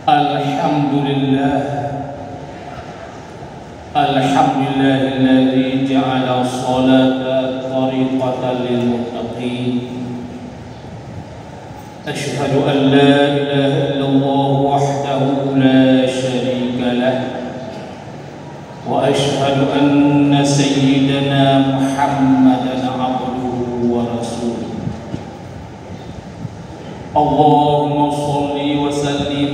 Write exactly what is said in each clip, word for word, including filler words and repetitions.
Alhamdulillah. Alhamdulillahilladzi ja'ala sholata tariqatan lil muttaqin. Asyhadu an la ilaha illallah wahdahu la syarika lah. Wa asyhadu anna sayyidana Muhammadan abduhu wa rasuluh. Allahumma shalli wa sallim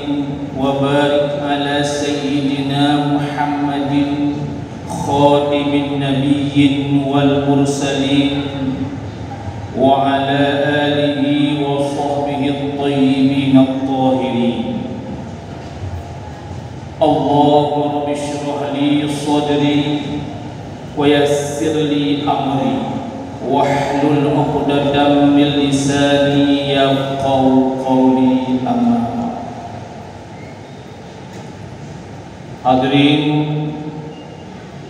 wa barik ala sayyidina Muhammadin khatimin nabiyyin wal mursalin wa ala alihi wa sahbihi at-tayyibin at-tahirin. Allahumma rabbi shrah li sadri wa yassir li amri wahlul 'uqdatam min lisani yafqahu qawli, amma ba'd. Hadirin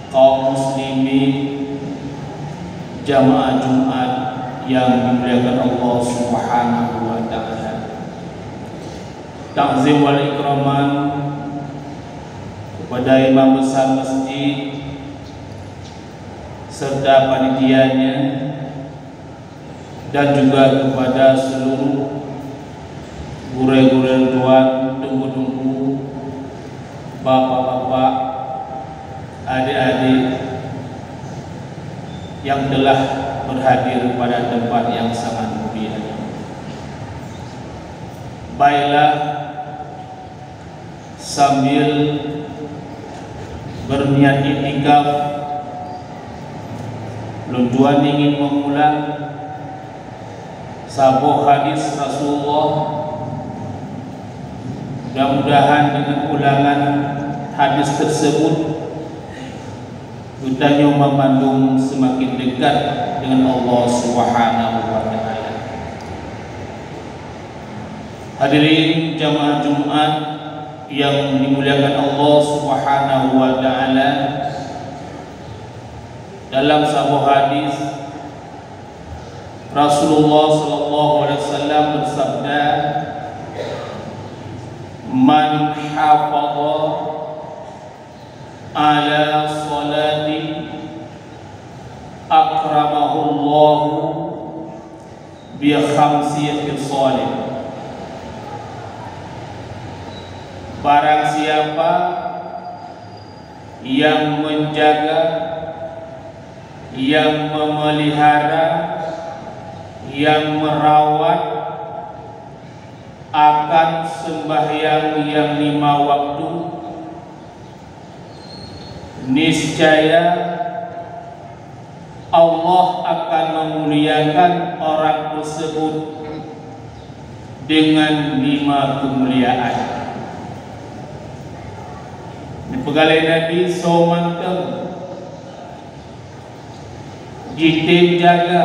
kaum muslimin, jamaah Jumat yang dimuliakan Allah Subhanahu wa taala. Takzim wal ikraman kepada imam besar masjid serta panitianya, dan juga kepada seluruh gurée-gurée tuan, teungku-teungku, bapak-bapak, adik-adik yang telah berhadir pada tempat yang sangat mulia ini. Baiklah, sambil berniat iktikaf, lôn tuan ingin mengulang saboh hadis Rasulullah. Mudah-mudahan dengan ulangan hadis tersebut, geutanyoe banmandum semakin dekat dengan Allah Subhanahu wa taala. Hadirin jamaah Jumat yang dimuliakan Allah Subhanahu wa taala, dalam saboh hadis Rasulullah sallallahu alaihi wasallam bersabda, "Man hafadha ala salati akramahullahu bi khamsi khisalin." Barang siapa yang menjaga, yang memelihara, yang merawat akan sembahyang yang lima waktu, niscaya Allah akan memuliakan orang tersebut dengan lima kemuliaan. Dipeugah lé Nabi, soe mantong jitem jaga,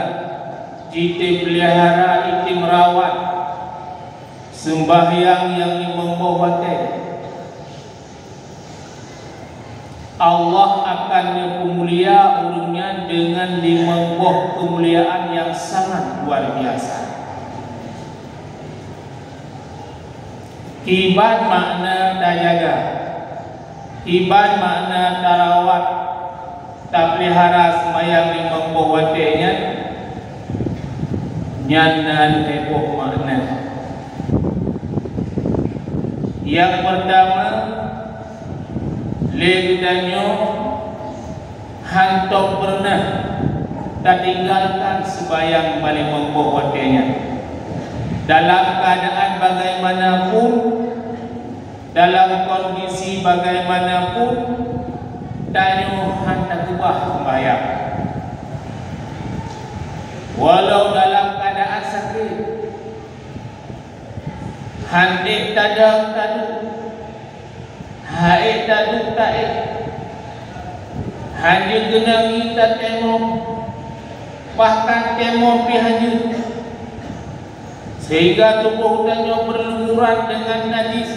jitem pelihara, jitem rawat sembahyang nyang limong boh watée, Allah akan neupeumulia ureuëng nyan deungon limong boh keumuliaan nyang sangat luar biasa. Kiban makna tajaga, kiban makna tarawat, tapeulihara seumayang limong boh watée nyan, nyan na lhée boh makna. Nyang peurtama, lé geutanyoe hántom peureunah tatinggalkan seumayang limong boh watée nyan. Dalam keuadaan bagaimanapun, dalam kondisi bagaimanapun, tanyoe hán takeubah seumayang. Walau dalam keuadaan sakét, hán ék tadong taduek, hán ék taduek taék, hán jeuet geunangi tateurimong, bahkan teurimong pih hán jeuet, sehingga tuboh tanyoe beulumuran deungon najis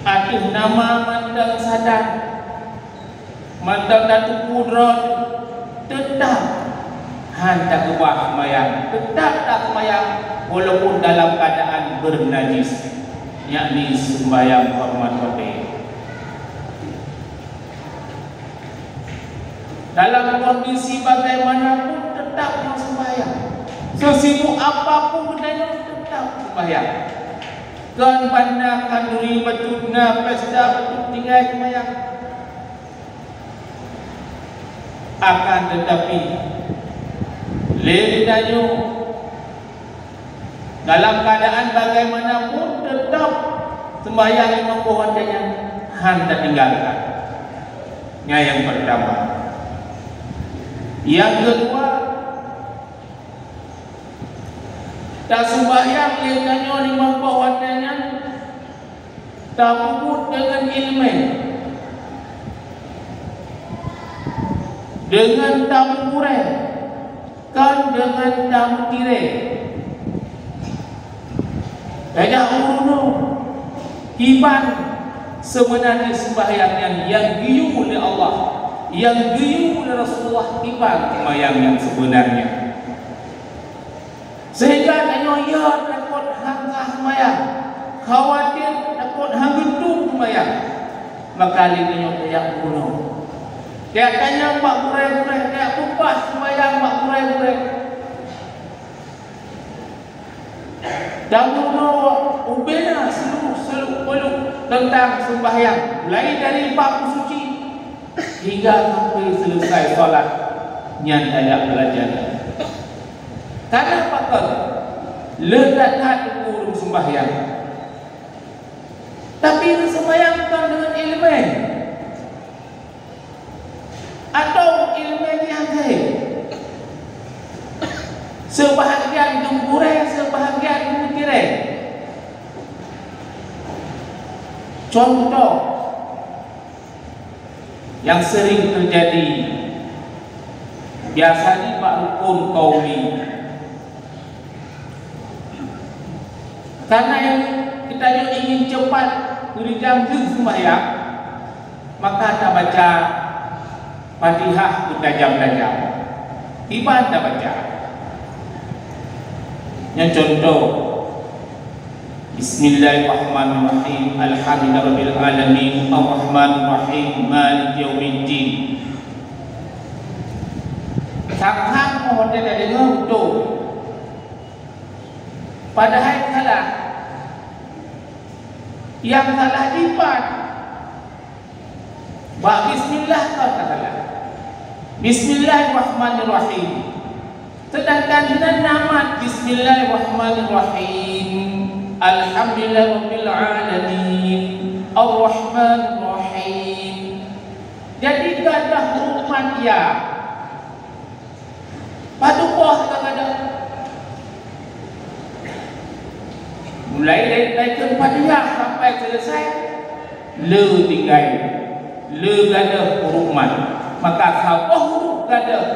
ateueh nama mantong sadan. Mantong tateupeue droe, teutab hán takeubah seumayang, teutab taseumayang walaupun dalam keuadaan beunajis. Yakni sembahyang hormat watée. Dalam kondisi bagaimanapun tetap sembahyang. Sesibuk apapun geutanyoe tetap sembahyang. Kon banda khanduri bacut na pesta bacut tinggai sembahyang. Akan tetapi, lé geutanyoe dalam keadaan bagaimanapun tetap sembahyang limong boh watée nyan hana tatinggalkan. Nyan nyang pertama. Nyang keudua, taseumbahyang lé tanyoe limong boh watée nyan tapeubuet deungon iéleumé, deungon tameugurée, kon deungon tameutirée. Tajak ureuëng kiban seubeuna jih seumbahyang nyan nyang geuyue lé Allah, nyang geuyue lé Rasulullah kiban seumayang nyang seubeuna nyan. Sehingga tanyoe ya takot hana seumayang, khawatir takot hana geutum seumayang, maka lé tanyoe tajak bunoe. Tajak tanyong bak gurée-gurée, tajak peugah seumayang bak gurée-gurée. Dan meurunoe ubena seluruh seluk-beluk teuntang seumbahyang, mulai dari bab meusuci hingga sampai selesai salat nyan tajak beulajar. Karena pakon? Le that-that ureuëng seumbahyang, tapi seumbahyang kon deungon iéleumé. Atau iéleumé nyan sabe. Seubahagian geugurée, seubahagian geumeutirée. Contoh nyang sering terjadi, biasa di bak rukun qaumi. Karena yang kita ingin cepat, beurijang jeuet seumbahyang, maka tabaca Fatihah beutajam-tajam. Kiban tabaca. Nyan contoh, Bismillahirrahmanirrahim. Alhamdulillahirabbil alamin. Arrahmanirrahim. Maliki yaumiddin. Sang-sang meuhote tadeungoe beutôi. Padahai salah. Nyang salah dipat. Bak bismillah kon tasalah. Bismillahirrahmanirrahim. Sedangkan sinan namat Bismillahirrahmanirrahim. Alhamdulillahirabbil alamin. Arrahmanirrahim. Jadi gadoh huruf mad ya. Padub boh ka gadoh. Mulai dari taikheun Fatihah sampai selesai, le tinggai, le gadoh huruf mad. Maka saboh huruf gadoh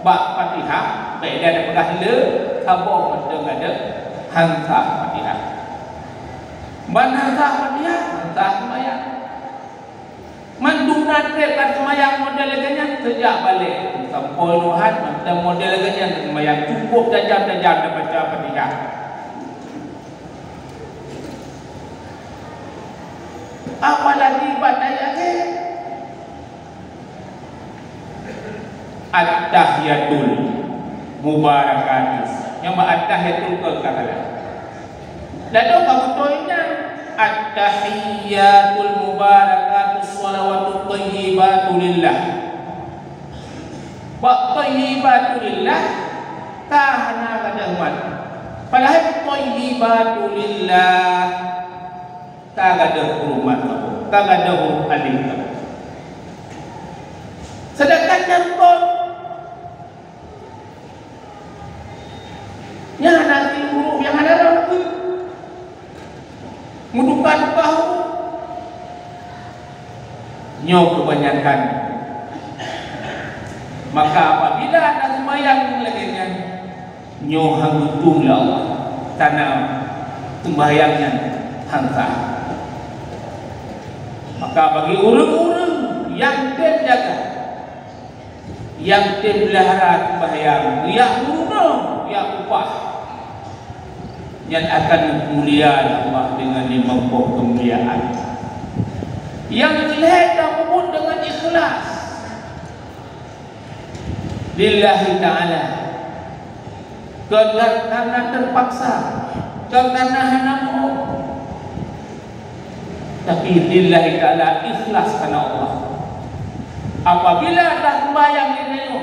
bak Fatihah, bèk lé tapeugah le, saboh mantong gadoh han sah Fatihah. Ban han sah Fatihah, han sah seumayang. Mandum na trép ka seumayang model lagèe nyan, seujak balek sampoe nyoe han mantong model lagèe nyan seumayang, cukup tajam-tajam tabaca Fatihah. Apalagi bak ayat lagèe At-tahiyatul mubarakatus. Nyang bak at-tahiyatul kon ka salah. Lalu ka beutôi nyan, at-tahiyatul mubarakatus shalawatut thayyibatu lillah. Bak thayyibatu lillah ka hana gadoh mad. Padahai thayyibatu lillah ka gadoh huruf mad saboh, ka gadoh huruf alif saboh. Sedangkan nyan kon, nyan hana si huruf nyang hana rot. Meutuka-tuka huruf. Nyoe keubanyakan. Maka apabila na seumayang lagèe nyan, nyoe han geutueng lé Allah, kana seumbahyang nyan han sah. Maka bagi ureueng-ureueng nyang tem jaga, nyang tem peulihara seumbahyang, jak meurunoe, jak upah. Nyan akan mulia Allah dengan limong boh keumuliaan. Nyang keulhèe tapeubuet dengan ikhlas. Lillahi ta'ala. Kon karena terpaksa, kon karena hana moe. Tapi lillahi ta'ala, ikhlas karena Allah. Apabila taseumbahyang lé tanyoe,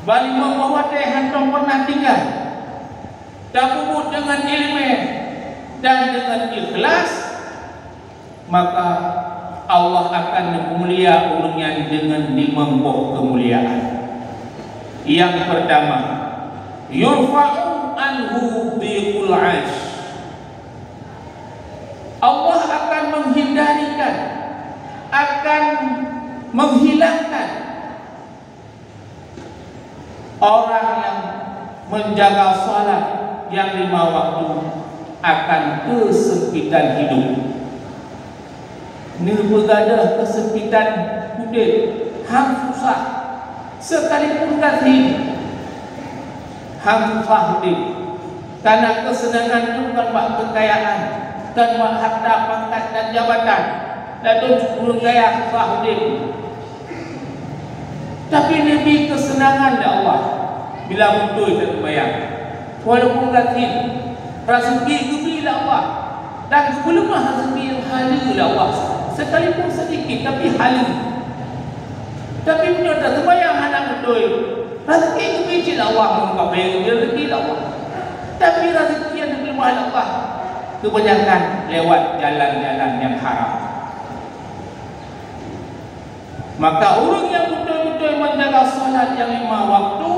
bak limong boh watèe hantom pernah tinggai, tapeubuet dengan ileumèe dan dengan ikhlas, maka Allah akan meumulia ureuëng nyan deungon limong boh keumuliaan. Nyang peurtama, yurfa'u anhu dhiqul 'aisy. Allah akan menghindarikan, akan menghilangkan orang yang menjaga salat yang lima waktu akan kesempitan hidup. Neupeugadôh kesempitan udép, han susah, sekalipun gasien, han susah udép. Karena keuseunangan nyoe kon bak keukayaan, kon bak harta, pangkat, dan jabatan. Ladôm ureuëng kaya susah udép. Tapi neubri keuseunangan lé Allah bila beutôi taseumbahyang. Walaupun gasien, raseuki geubri lé Allah, dan geupeuleumah raseuki nyang haleue lé Allah. Sekalipun sedikit, tapi haleue. Tapi meunyoe taseumbahyang hana beutôi, raseuki geubri cit lé Allah, meukaphé geubri raseuki lé Allah. Tapi raseuki nyang geupeuleumah lé Allah, kebanyakan lewat jalan-jalan nyang haram. Maka ureuëng nyang beutôi-beutôi menjaga salat nyang lima waktu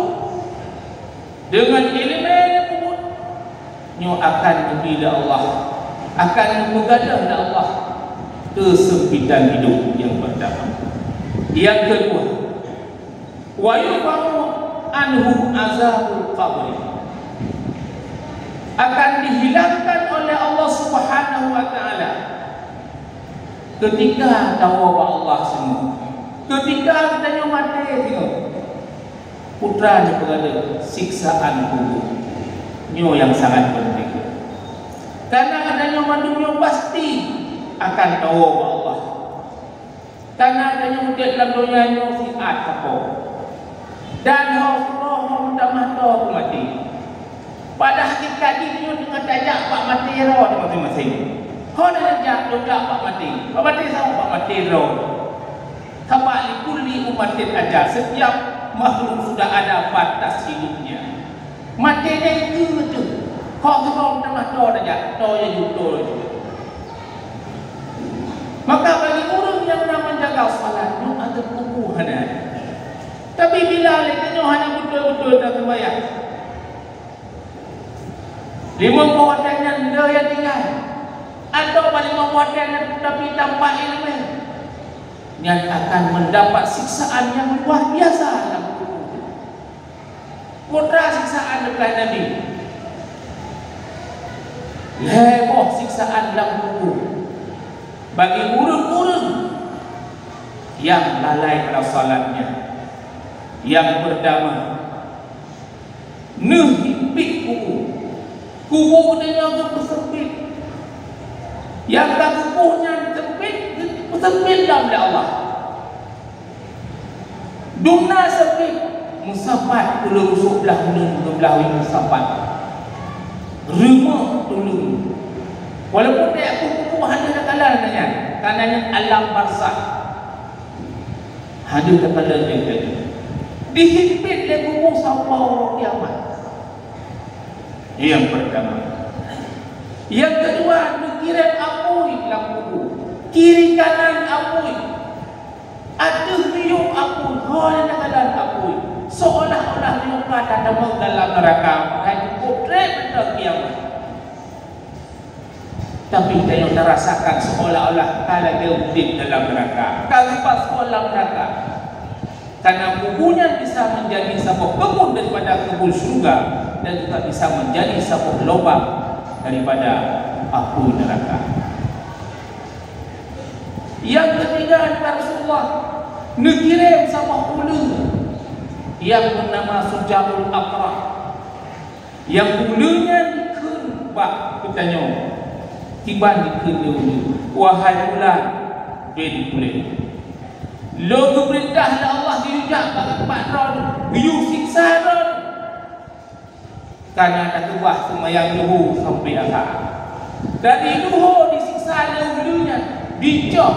deungon ileumèe nyang peubuet, nyoe akan geubri lé Allah, akan geupeugadôh lé Allah keusempitan hidup nyang peurtama. Nyang keudua, wa yurfa'u anhu azabul qabri. Akan dihilangkan oleh Allah Subhanahu wa Ta'ala keutika tawoe bak Allah singoh, keutika geutanyoe maté singoh, peue treuk neupeugah lé siksaan kubu. Nyoe nyang sangat peunteng. Karena geutanyoe mandum nyoe pasti akan tawoe bak Allah. Karena tanyoe udép lam donya nyoe siat sapo. Dan ho uroe ho meutamah toe peumaté. Pada hakikat jih tanyoe teungoh tajak bak maté droe teuh maséng-maséng. Ho tajak, tajak bak maté. Bak maté saboh, bak maté droe. Sabab likulli ummatin ajal, setiap makhluk sudah ada batas hidupnya. Maté nyan keu teuh. Kok keubah meutamah toe tajak, toe laju, toe laju. Maka bagi ureuëng nyang na menjaga salat, nyoe ateueh kubu hana. Tapi bila lé tanyoe hana beutôi-beutôi taseumbahyang, limong boh watèe nyan le nyang tinggai, atawa limong boh watèe nyan tapi tampak ileumèe, nyan akan mendapat siksaan nyang luar biasa lam kubu. Peue treuk siksaan dipeugah Nabi? Lhèe boh siksaan lam kubu bagi ureuëng-ureuëng nyang lalai pada salat nyan. Nyang peurtama, neuhimpit kubu. Kubu geutanyoe geupeuseumpit. Nyang ka geuboh nyan seumpit, geupeuseumpit lom lé Allah. Dumna seumpit, meusapat, ulôn sôk blah uneuen, blah uneuen meusapat. Rumoh tuleueng. Walaupun tajak kubu hana takalon nyan, karena nyan alam barzakh. Hana takalon nyan tadi. Dihimpit lé kubu sampoe uroe kiamat. Nyang peurtama. Nyang keudua, neukirém apui lam kubu. Kiri kanan apui. Ateueh miyueb apui, ho nyang takalon apui. Seolah-olah nyoe ka tatamong dalam neuraka, padahai cukup trép mantong kiamat. Tapi tanyoe tarasakan seolah-olah ka lagèe udép dalam neuraka, ka geupasoe lam neuraka. Karena kubu nyan bisa menjadi saboh keubun daripada keubun syurga dan juga bisa menjadi saboh lubang daripada apui neuraka. Nyang keutiga, ya Rasulullah, neukirém saboh uleue nyang beunama Sujaul Aqra. Nyang uleue nyan dikheun bak geutanyoe, kiban dikheun lé uleue, "Wahai bulan bin buleuen, lôn geupeurintah lé Allah geuyue jak bak, bak droe, geuyue siksa droe." Ka na takeubah seumayang luho sampoe asar. Dari luho disiksa lé uleue nyan, dicok,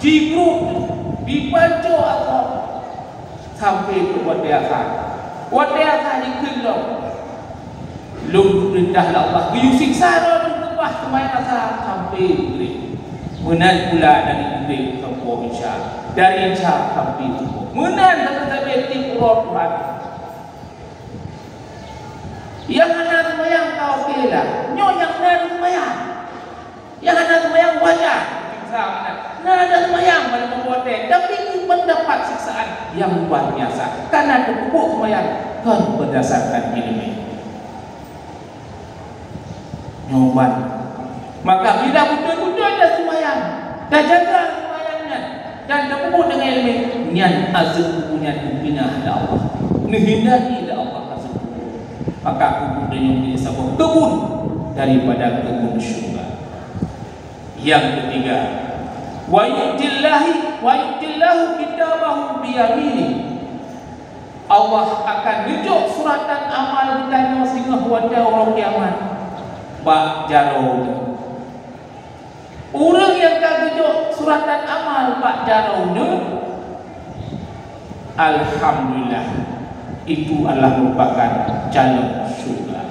jibruet, dipanco asai. Sampoe keu watée asar. Watée asar dikheun lom, lôn geupeurintah lé Allah geuyue siksa droe lôn keubah seumayang asar sampoe Maghrib. Meunan pula dari Maghrib sampoe Isya, dari Isya sampoe Suboh. Meunan sabe-sabe tiep uroe Tuhan. Nyang hana seumayang ka oke lah. Nyoe nyang na seumayang. Nyang hana seumayang wajar. Siksa meunan. Na ada seumayang pada meubuet, tapi mendapat siksaan yang luar biasa. Karena teupeubuet seumayang kon berdasarkan ileumèe. Nyoe ban. Maka bila beutôi-beutôi taseumayang, tajaga seumayang nyan, dan tapubuet deungon ileumèe, nyan azeub kubu nyan neupinah lé Allah. Neuhindari lé Allah azeub kubu. Maka kubu tanyoe menjadi saboh keubun daripada keubun syurga. Yang ketiga, wa yu'tillahi, wa yu'tillahu kitabahu biyaminih. Allah akan neujok suratan amal geutanyoe singoh watée uroe kiamat bak jaroe uneuen. Ureuëng nyang ka geujok suratan amal bak jaroe uneuen, alhamdulillah, itu adalah merupakan calon syurga.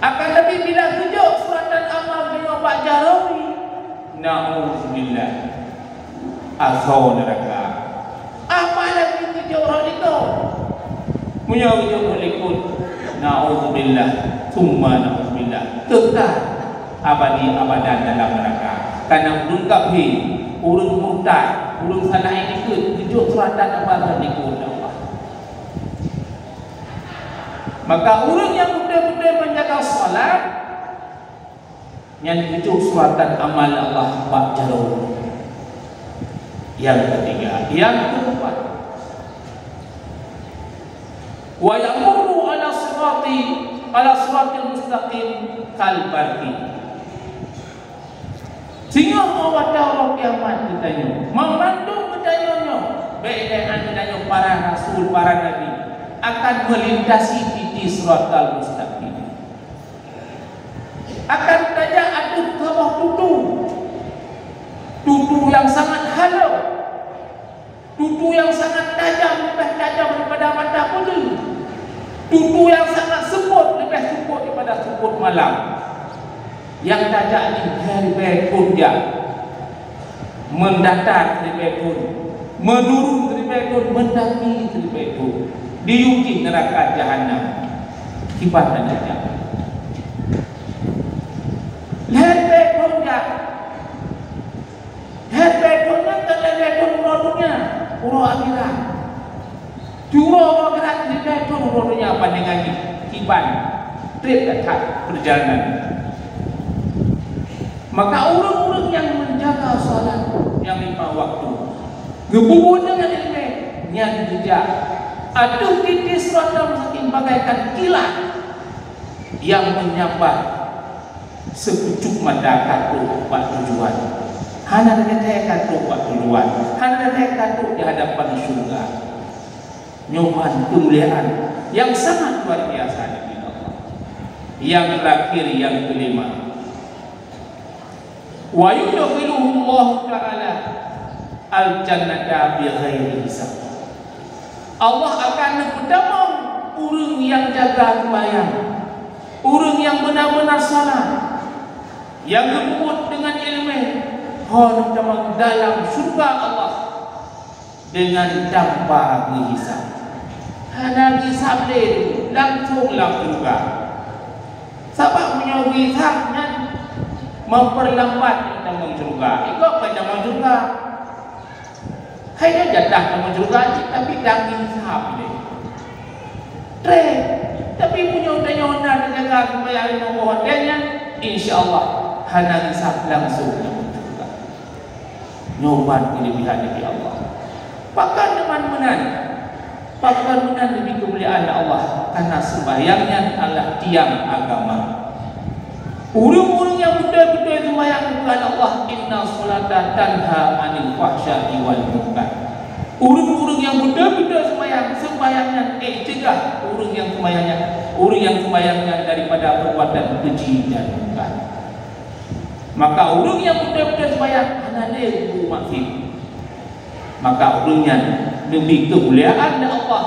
Akan tapi, bila geujok suratan amal geutanyoe bak jaroe uneuen, na'udzubillah, asoe neuraka. Apalagi geujok rot likot. Meunyoe geujok rot likot, na'udzubillah, tsumma na'udzubillah, kekal abadi abadan dalam neuraka. Karena ureuëng kafé, ureuëng murtad, ureuëng salah ikot, geujok suratan amal rot likot lé Allah. Maka ureuëng nyang beutôi-beutôi menjaga salat, nyan geujok suratan amal Allah bak jaroe. Yang ketiga, yang keempat, wa yamurru ala sirati, ala siratil mustaqim kal barqi. Singoh watée uroe kiamat geutanyoe, meumandum geutanyoe nyoe, baik dari geutanyoe para rasul, para nabi, akan melintasi titi siratal mustaqim. Akan tajak ateueh saboh tutu. Tutu nyang sangat halom. Tutu nyang sangat tajam, leubeh tajam daripada mata peuleueh. Tutu nyang sangat seupôt, leubeh seupôt daripada seupôt malam. Nyang tajak jih lhèe ribèe thon jak. Meundatar siribèe thon, meunurun siribèe thon, meundaki siribèe thon. Diyue jih neuraka jahanam. Kiban tajak. Lhèe ribèe thon jak. Lhèe ribèe thon nyan kon lhèe ribèe thon uroe donya, uroe akhirat. Uroe akhirat lhèe ribèe thon uroe donya bandingan jih, kiban trép that-that peurjalanan. Maka ureuëng-ureuëng nyang menjaga salat nyang lima waktu, geupeubuet deungon ileumèe, nyan geujak ateueh titi siratal mustaqim bagaikan kilat nyang menyambar. Seupucuk mata ka trok bak tujuan. Hana teuntèe ka trok bak tujuan. Hana teuntèe ka trok di hadapan syeuruga. Nyoe ban keumuliaan nyang sangat luar biasa di Allah. Nyang teurakhir, nyang keulima, wa yudkhiluhullahu ta'ala al-jannata bighairi hisab. Allah akan neupeutamong ureuëng nyang jaga seumayang, ureuëng nyang beuna-beuna salat, nyang geupeubuet deungon ileumèe, ho neupeutamong dalam syeuruga Allah deungon tanpa geuhisab. Hana geuhisab lé, langsong lam syeuruga. Sabab meunyoe geuhisab nyan memperlambat tamong syeuruga. Ikôt ka tamong syeuruga. Hai nyoe jatah tamong syeuruga cit, tapi dang geuhisab lé. Trép. Tapi meunyoe tanyoe na teujaga seumayang limong boh watèe nyan, insya Allah hana geuhisab, langsong tamong syeuruga. Nyoe ban keulebihan dari Allah. Pakon teuma meunan? Pakon meunan neubi keumuliaan lé Allah, karena seumbahyang nyan adalah tiang agama. Ureuëng-ureuëng nyang beutôi-beutôi seumbahyang keu Allah, "Inna sholata tanha 'anil fahsya'i wal munkar." Ureuëng-ureuëng nyang beutôi-beutôi seumbahyang, seumbahyang nyan, eh, cegah ureuëng nyang seumbahyang nyan, ureuëng nyang seumbahyang nyan daripada perbuatan keji dan mungkar. Maka ureuëng nyang beutôi-beutôi seumbahyang hana lé geumaksiat. Maka ureuëng nyan neubi keumuliaan lé Allah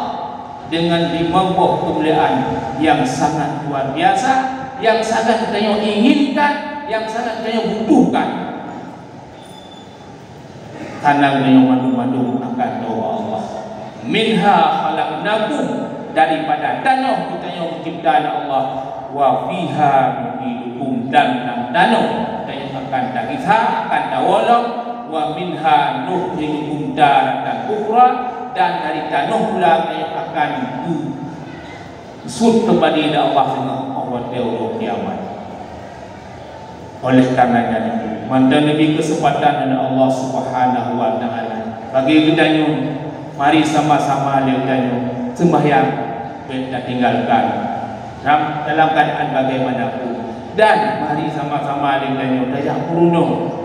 dengan limong boh keumuliaan nyang sangat luar biasa, nyang sangat tanyoe inginkan, nyang sangat tanyoe butuhkan. Karena geutanyoe mandum-mandum akan tau bak Allah. "Minha khalaqnakum," daripada tanoh geutanyoe geucebta lé Allah, "wa fiha nu'idukum," dan lam tanoh tanyoe akan tagisa, akan tawolong, "wa minha nukhrijukum taratan ukhra," dan dari tanoh pula tanyoe akan geu- Sut keumbali lé Allah singoh watée uroe kiamat. Oleh karena nyan, mantong neubi keuseumpatan lé Allah Subhanahu wa Taala bagi geutanyoe, mari sama-sama lé geutanyoe seumbahyang, bék tatinggalkan dalam, dalam keuadaan bagaimanapun. Dan mari sama-sama lé geutanyoe tajak peurunoe.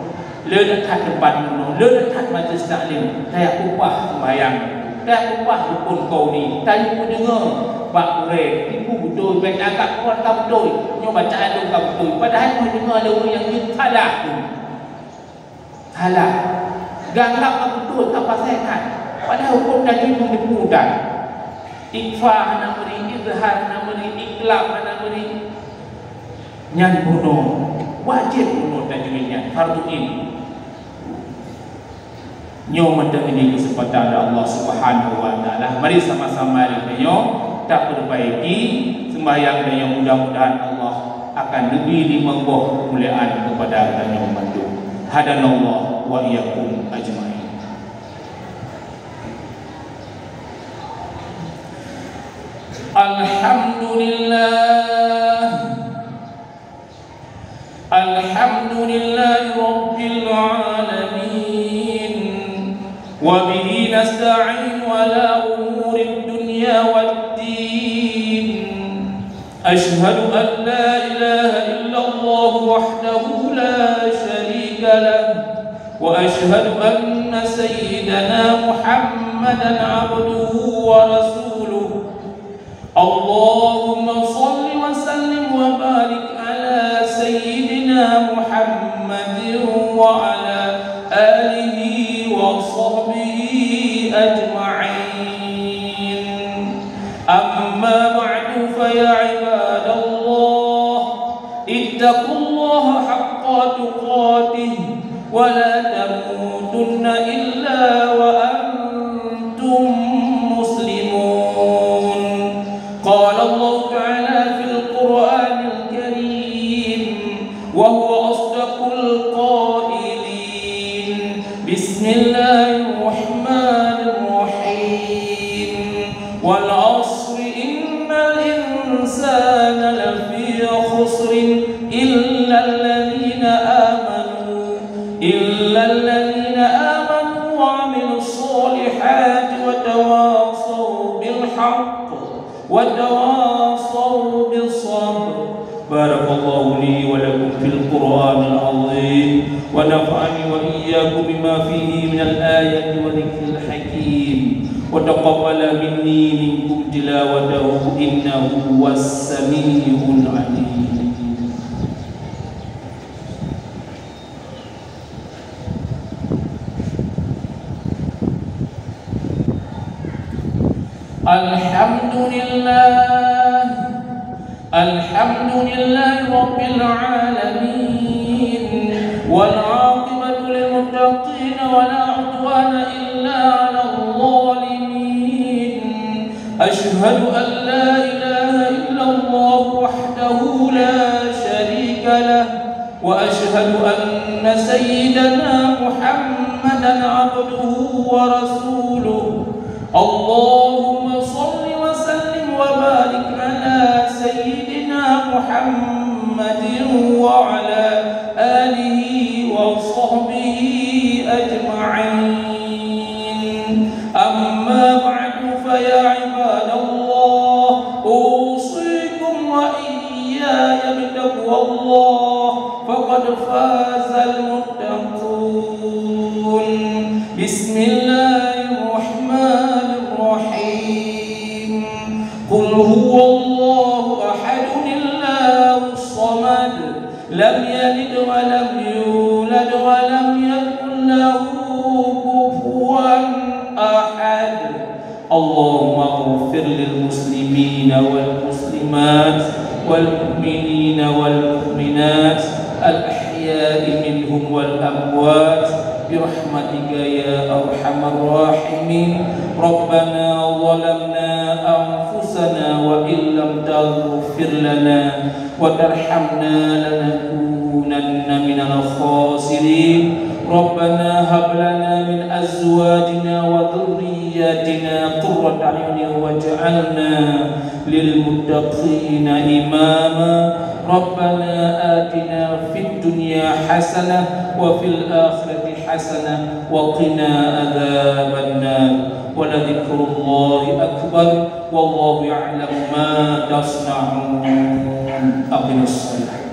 Le that teumpat peurunoe, le that majlis taklim, tajak peupah seumbahyang, tajak peupah rukon qauli, tajak peudeungoe bak gurée, tipu beutôi, bék tagak kon ka beutôi, nyoe bacaan lôn ka beutôi, padahai meudeungoe lé ureuëng nyang jeuet salah tu. Salah. Geuanggab ka beutôi, ka pasai that, padahai huköm tajwid meuneupu that. Ikhfa hana meuri, izhar hana meuri, iqlab hana meuri. Nyan peurunoe, wajéb peurunoe tajwid nyan, fardhu ain. Nyoe mantong ini keuseumpatan dari Allah Subhanahu wa Taala. Mari sama-sama lé tanyoe tapeubaiki seumbahyang tanyoe, mudah-mudahan Allah akan neubi limong boh keumuliaan keupada tanyoe mandum. Hadanallah wa iyyakum ajmain. Alhamdulillah. الحمد لله رب العالمين، وبه نستعين على أمور الدنيا والدين. أشهد أن لا إله إلا الله وحده لا شريك له، وأشهد أن سيدنا محمدا عبده ورسوله. اللهم صل وسلم وبارك على سيدنا محمد وعلى آله وصحبه أجمعين. أما بعد، فيا عباد الله، اتقوا الله حق تقاته ولا تموتن إلا وأنتم مسلمون. قال الله تعالى في القرآن الكريم وهو أصدق القائلين: بسم الله الرحمن الرحيم. والعصر إن الإنسان لفي خسر إلا الذين آمنوا، إلا الذين آمنوا وعملوا الصالحات وتواصوا بالحق وتواصوا بالصبر. بارك الله لي ولكم في القرآن العظيم، ونفعني وإياكم بما فيه من الآيات والذكر الحكيم، وتقبل مني منكم تلاوته إنه هو السميع العليم. الحمد لله، الحمد لله رب العالمين، والعاقبة للمتقين ولا عدوان إلا على الظالمين. أشهد أن لا إله إلا الله وحده لا شريك له، وأشهد أن سيدنا محمدا عبده ورسوله. اللهم صل وسلم وبارك على سيدنا محمد وعلى آله وصحبه أجمعين. أما بعد، فيا يتقوا الله فقد فاز المتقون. بسم الله الرحمن الرحيم. قل هو الله أحد الله الصمد. لم يلد ولم يولد ولم يكن له كفوا أحد. اللهم اغفر للمسلمين والمسلمات والمؤمنين والمؤمنات الأحياء منهم والأموات برحمتك يا أرحم الراحمين. ربنا ظلمنا أنفسنا وإن لم تغفر لنا وترحمنا لنكونن من الخاسرين. ربنا هب لنا من أزواجنا وذرياتنا قرة أعين واجعلنا للمتقين إماما. ربنا آتنا في الدنيا حسنة وفي الآخرة حسنة وقنا عذاب النار. ولذكر الله أكبر. والله يعلم ما تصنعون. أقم الصلاة.